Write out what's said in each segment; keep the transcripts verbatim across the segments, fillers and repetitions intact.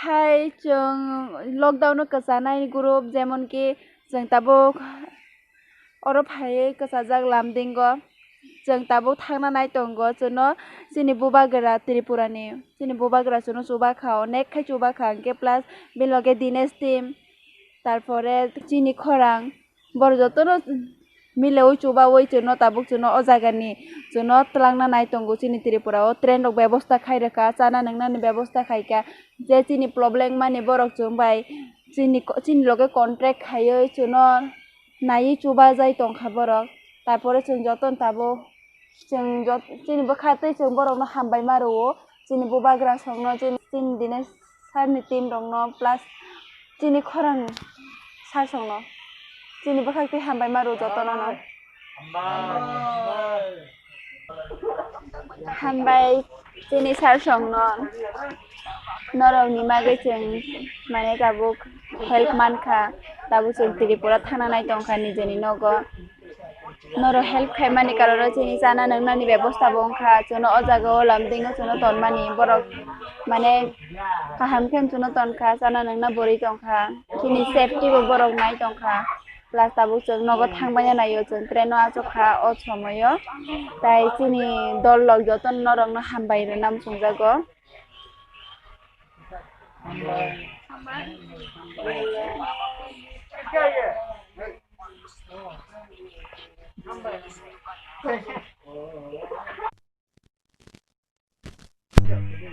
Hai, chwng lockdown o kwchanai group, jemon ki chwng tabuk oro phaiwi kwchajak Lumding o, chwng tabuk thangna nai tongo. Chwngno chini bubagra Tripura ni, chini bubagra chwngno chubakha, onek khai chubakha, hwnkhe plus bini loge Dinesh team, tarpore chini khorang, borok jotono mileui chubaui chwngno tabuk chwngno o jagani chwngno twlangna nai tongo. Chini Tripura o train rok bebosta khai rwkha, chana nwngnani bebosta khaikha, je chini problem mani borok chwng bai chini ko-, chini loge contract khaiwi chwngno naiwi chubajai tongkha borok. Tarpore chwng jotono tabuk chwng jot-, chini bwkha twi chwng borokno hambai ma rwo, chini bubagra songno, chini, chini Dinesh sir ni team rokno, plus chini khorang sir songno, chini bwkhak twi hambai ma rwo jotono no. Hambai chini sir songno, norok ni bagwi chwng mane tabuk help mankha, tabuk chwng Tripura thana nai tongkha nijeni nogo. Norok help khaimani karon o chini chana nwngnani bebosta bo wngkha, chwngno o jaga o Lumding o chwngno tonmani borok mane kaham khe chwngno tonkha, chana nwngna bwrwi tongkha, chini safety bo borok nai tongkha, plus tabuk chwng nogo thangbaina naio, chwng train o achukha o somoio, tai chini dol rok jotono norokno hambai rwna muchungjago.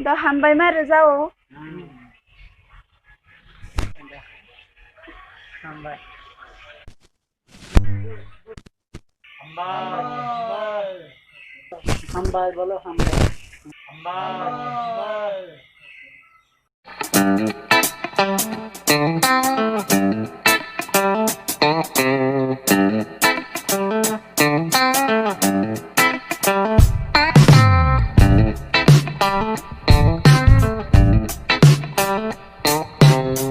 Do hambai ma rwjao. Hambai. Hambai, bolo hambai. Hambai.